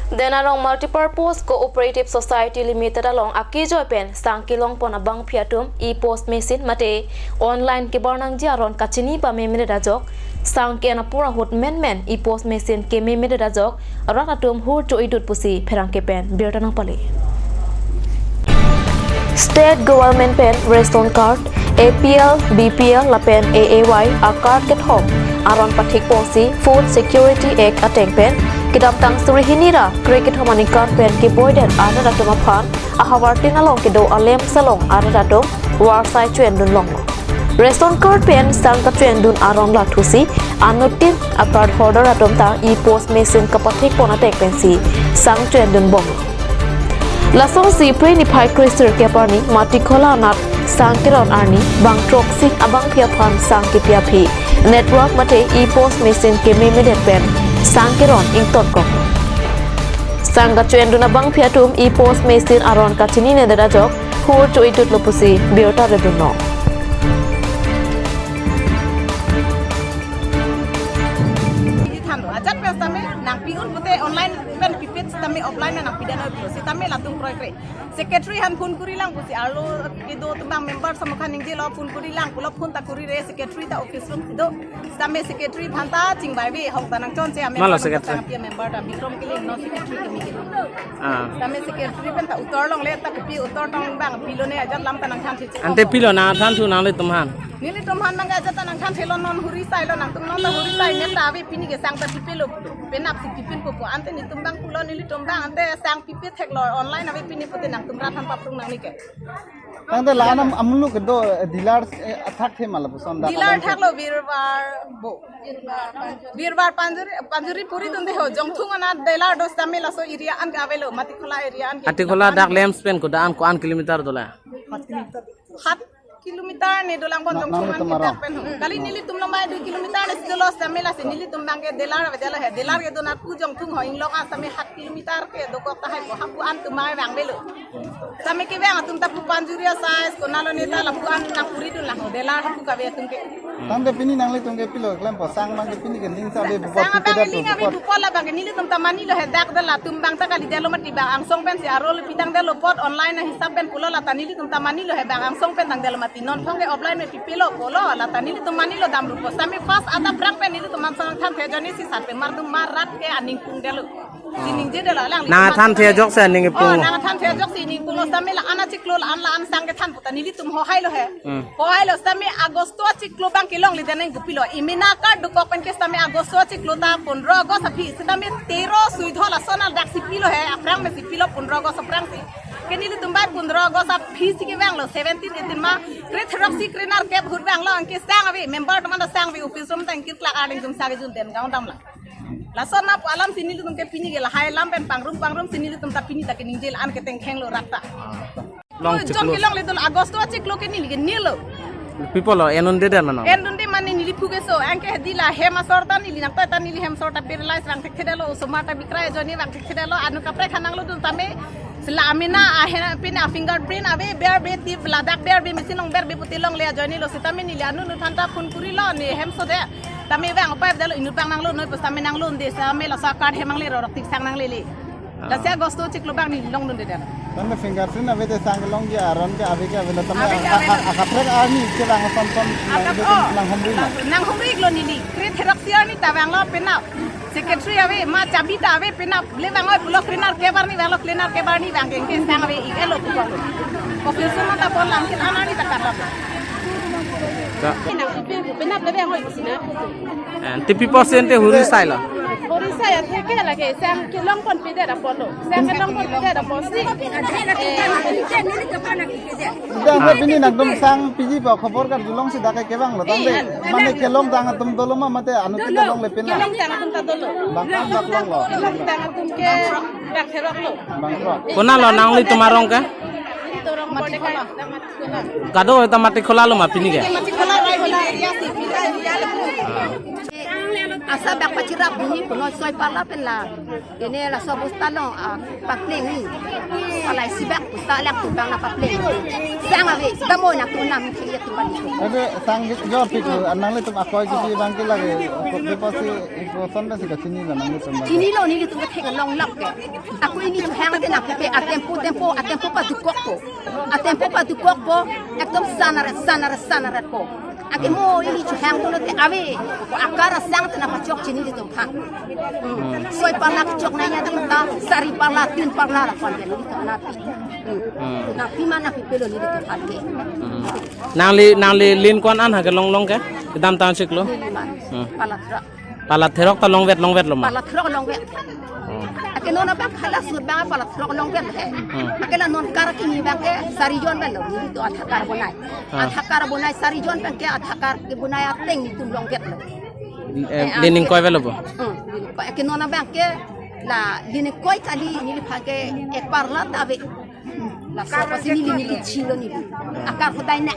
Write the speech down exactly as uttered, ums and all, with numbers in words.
Denarong Multipurpose Cooperative Society Limited along akejoi pen sang kelongpon abangpi atum e-post machine mate online kebar nangji aron kachini pamemedet ajok, sang ke-en apor ahut menmen e-post machine kememedet ajok, rat atum hur cho-idut pusi pherangke pen birta nangpale. State Government pen ration card, A P L, B P L lapen A A Y a-card kethom aron pathikponsi Food Security Act ateng pen kedamtang suri hini ra kre kethom aningkan pen keboidet arat atum aphan ahavartin along kedo a-lamps along arat atum varsai cho-endun longlo. Ration card pen sang kacho-endun aron lathusi anuttin a-card holder atum ta e-post machine kapathikpon ateng pensi sang cho-endun bom. Lasonsi Phre niphai kre sirkep arni Matikhola anat sang keron arni bang throksi abangpi aphan sang kepi aphi network mate e-post machine kememedet pen sang keron ingtonkok. Sang kacho-endun abangpi atum e-post machine aron kachininedet ajok hur cho-idutlo pusi birta redunlo. Di than do, ajat pen sitame nangpi-un pute online pen pipet sitame offline nangpidet noi pulo sitame latum kroikre. Secretary aphan phone kuri lang pusi arlo kedo atum abang member atum aphan ningjelo phone kuri lang pulo phone ta kurire secretary ta office room si do. Sitame secretary aphan ta chingvaive ahok ta nangchonche a-member Malo ta secretary. Tangpi a-member ta Bikram Killing non secretary kimi ke. Ah. Sitame secretary pen ta utor longle ta kopi utor tong abang pilone ajat lam ta nangthan si. Ante pilo nangthanthu nanglitum aphan. Nelitum aphan abang ajat ta nangthanthelo non huri sailo nangtum non ta huri sai ne ta ave pini ke sang ta pipelo. Penap si pipinpo pu ante nelitum abang pulo nelitum abang ante sang pipe theklo online ave pini pute nangtum rat aphan paprung nangne ke. Tangte la-an am amuluk kedo, eh, dealer, eh, athak the ma lapuson dak dealer alam ke. Thaklo Birbar bo. Birbar Panjuri, Panjuri puri dunde ho, Jongthung anat dealer do sitame laso area an ke avelo, Matikhola area an ke. Matikhola dak lamps pen koda-an ko-an kilometer dolang? Hat kilometer ni dolang bon Na-, Jongthung nang an ke tumarong. Dak pen ho. Kali nelitum lomai dui kilometer ni si dolo sitame lasi nelitum abang ke dealer ave dealer he. Dealer kedo anat pu Jongthung ho inglong an sitame hat kilometer ke dokok tahai ko hapu an tum abang vangvelo. Sitame kevang atum ta pu Panjuri asai, konatlo ne ta lapu an nangpuridun lang ho, dealer hapu kave atum ke. Tangte pini nanglitum ke pilo klempo, sang abang ke pini ke ning sa ave bupo. Sang abang ke ning ave bupo. Bupo la abang ke nelitum ta manilo he dak de latum abang ta kalidetlo mati abang angsong pensi arlo pitangdetlo apot online ahisap pen pulo la ta nelitum ta manilo he abang angsong pen tangdetlo mati non thong ke offline me pipelo pulo la ta nelitum manilo dam rupo. Sitame first adap rang pen nelitum man sang thanthe ajoine si sat pe mardum mar rat ke aning pungdetlo. Si ningjedetlo alang. Nangthanthe ajoksi aning pung. Oh, nangthanthe ajoksi aning punglo sitame la-an achiklo la-an la-an sang kethan puta nelitum hohailo he. Hmm. Hohailo sitame Agosto achiklo abang kelongle deneng kopilo. Emena card dokok pen ke sitame Agosto achiklo ta pondro August aphi sitame tero suidho lason an dak si pilo he. Aphrang me si pilo pondro August aphrang si. Ke nelitum bai pondro August aphi si kevanglo seventeen eighteen ma kre theroksi kre nerkep ahut vanglo anke sang ave member atum an ta sang ave office room ta ingkir klak arleng tum sa kejun den gaon damlo. Lason na pu alam si nelitum ke pini ke lahai lam pen pangrum pangrum si nelitum ta pini ta keningje la-an ketengkhenglo rat ta. Long jon chiklo. Kelongle dolo Agosto achiklo ke neli ke nilo. People lo endunde den mano. Endunde mane neli phu keso anke hedi la hem asor ta neli nang ta ta neli hem asor ta paralyze vang thekthedetlo osomar ta bikrai ajoine vang thekthedetlo anu kaprek khananglo dun tame. Sila amena ahe pin a fingerprint ave berbe tip ladak berbe machine along berbe pute longle ajoinelo sitame neli anu nu than ta phone kurilo ne hem sode. Tame vang upai dalo inut abang nanglonoi pu sitame nanglonde sitame laso card hem angle rorok tik sang nanglele. Ah. Lasi Agosto chiklo abang neli longdunde dalo. Tangte fingerprint ave te sang kelongji aron ke ave ke avelo tame. Ave ke a-, a-, avelo. A-, akaprek arni ke lang son son Akap, nang, oh. Nanghumri na. Nanghumrilo neli. Kre theroksi arni ta vanglo penap. Secretary ave ma chabi ta ave penap le vangoi pulo kre nerkep arni vanglo kre nerkep arni vang ke ke sang ave ik elo pulo. Office room ta pon lang ke an arni ta karlo. Ka- Penap le vangoi sina. Eh, T P percent te huri sailo. Huri sai atheke lake sang kelongpon pedet apotlo. Sang kelongpon pedet apotsi. Eh, Dak pini nangtum sang piji pa khobor karjulongsi dak ke kevanglo tangte. Iya. Mane kelongtang atum dolo ma mate anut ta longle pena. Kelongtang atum ta dolo. Bangkan bak longlo. Kelongtang atum ke bak theroklo. Bangkrok. Konatlo nanglitum arong ke? Nelitum arong Matikhola. Kado ta Matikhola lo ma pini ke? Matikhola, Matikhola area si pini area le. Ah. Asa bak pachirap ni punoi soi parla pen la. Ini laso bosta along, ah, papleng ni. Palai si bak bosta alak tu bang na papleng. Sang ave, damo na tu nam chili tu bali. Ade sang jor pik lo, nanglitum akoi kiti bang ke lage. Ko pe pasi ko son pasi kachini lo nanglitum. Chinilo nelitum kethek along lap ke. Ako ini chohang te na pe atempo tempo, atempo padukokpo. Atempo padukokpo, ekdom sanaret sanaret sanaretpo. Ake mo ili chohang dolo te ave. Akar asang te na pachok chinilitum aphan. Hmm. Soi parla chok nangji adim ta, sari parla, tin parla la pon ke nelitum aphan pi. Hmm. Hmm. Na pi mana pi pelo nelitum aphan ke. Hmm. Nangli, nangli lin ko-an an ha kelong long ke? Kedamtang chiklo? Nelitum aphan. Hmm. Pala throk. Pala throk ta longvet, longvet lo ma? Pala throk longvet. Hmm. Ake non abang hala sur bang pala throk longvet he. Hmm. Ake la non kar kimi bang ke sari jon vet lo, nelitum athakar bonai. Ah. Athakar bonai sari jon bang ke athakar kebonai ateng nelitum longvet lo. Eh, eh, lin ingkoi vet lo bo? Hmm, lin ingkoi. Ake non abang ke la lin ingkoi kali neliphan ke ek parla ta ave. Laso apotsi neli neli chilo neli. Akar hodai na.